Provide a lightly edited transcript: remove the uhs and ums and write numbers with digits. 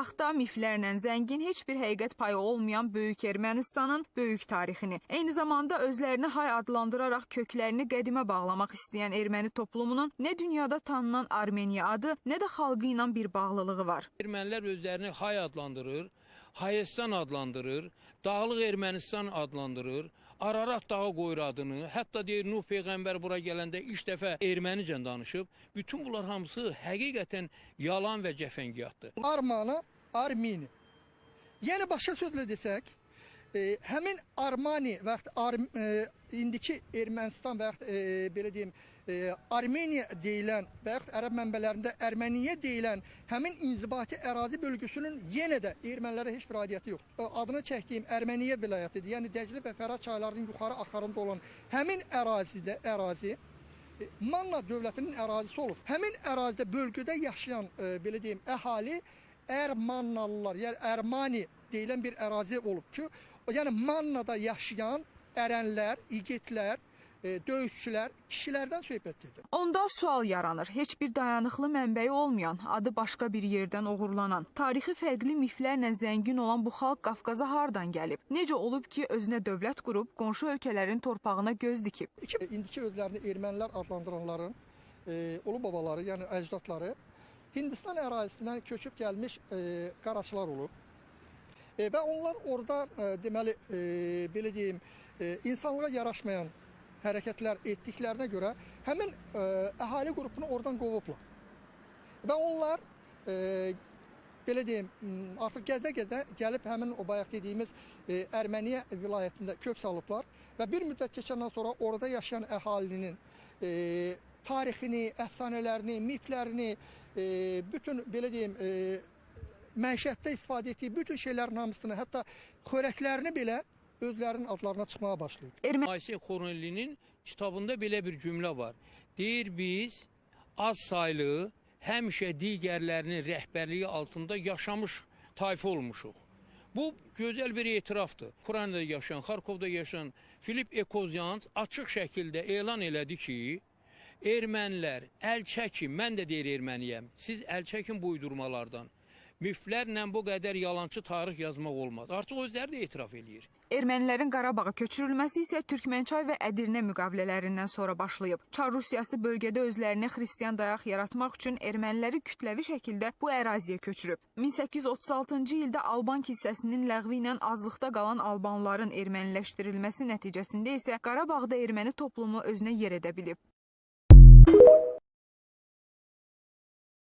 Saxta miflərlə zəngin, heç bir həqiqət payı olmayan Böyük Ermənistanın böyük tarixini, eyni zamanda özlərini hay adlandıraraq köklərini qədimə bağlamaq istəyən erməni toplumunun nə dünyada tanınan Armeniya adı, nə də xalqı ilə bir bağlılığı var. Ermənilər özlərini hay adlandırır, Hayastan adlandırır, Dağlıq Ermənistan adlandırır, Ararat dağı qoyur adını, hətta deyir Nuh Peyğəmbər bura gələndə ilk dəfə ermənicə danışıb. Bütün bunlar hamısı həqiqətən yalan və cəfəngiyatdır. Armana, Armini. Yəni başqa sözlə desək, həmin Armani və yaxud indiki Ermənistan və yaxud belə deyim, Armeniya deyilən və yaxud ərəb mənbələrində Erməniyə deyilən həmin inzibati ərazi bölgüsünün yenə də ermənilərə heç bir aidiyyəti yoxdur. Adını çəkdiyim Erməniyə vilayətidir. Yəni Dəclə və Fərat çaylarının yuxarı axarında olan həmin ərazidə Manna dövlətinin ərazisi olub. Həmin ərazidə bölgədə yaşayan belə deyim, əhali Ermannalılar, yəni Ermani deyilən bir ərazi olub ki, yəni Mannada yaşayan ərənlər, igidlər, döyüşçülər, kişilərdən söhbət gedir. Onda sual yaranır. Heç bir dayanıqlı mənbəyi olmayan, adı başqa bir yerdən oğurlanan, tarixi fərqli miflərlə zəngin olan bu xalq Qafqaza hardan gəlib? Necə olub ki, özünə dövlət qurub, qonşu ölkələrin torpağına göz dikib? İndiki özlərini ermənilər adlandıranların ulu babaları, yəni əcdadları Hindistan ərazisindən köçüb gəlmiş qaraçılar olub. Və onlar orada deməli, belə deyim, insanlığa yaraşmayan hərəkətlər etdiklərinə görə həmin əhali qrupunu oradan qovublar. Və onlar, belə deyim, artıq gəzə-gəzə gəlib həmin o bayaq dediyimiz Erməniyə vilayətində kök salıblar və bir müddət keçəndən sonra orada yaşayan əhalinin tarixini, əfsanələrini, miflərini, bütün, belə deyim, məişətdə istifadə etdiyi bütün şeylərin hamısını, hətta xörəklərini belə özlərinin adlarına çıxmağa başlayıb. Moisey Xorunlinin kitabında belə bir cümlə var. Deyir, biz az saylı, həmişə digərlərinin rəhbərliyi altında yaşamış tayfa olmuşuq. Bu gözəl bir etirafdır. Ukraynada yaşayan, Xarkovda yaşayan Filip Ekozyans açıq şəkildə elan elədi ki, ermənilər əl çəkin, mən də deyir erməniyəm, siz əl çəkin bu uydurmalardan. Miflərlə bu qədər yalançı tarix yazmaq olmaz. Artıq özləri də etiraf eləyir. Ermənilərin Qarabağa köçürülməsi isə Türkmənçay və Ədirnə müqavilələrindən sonra başlayıb. Çar Rusiyası bölgədə özlərini xristian dayaq yaratmaq üçün erməniləri kütləvi şəkildə bu əraziyə köçürüb. 1836-cı ildə Alban kilsəsinin ləğvi ilə azlıqda qalan Albanların erməniləşdirilməsi nəticəsində isə Qarabağda erməni toplumu özünə yer edə bilib.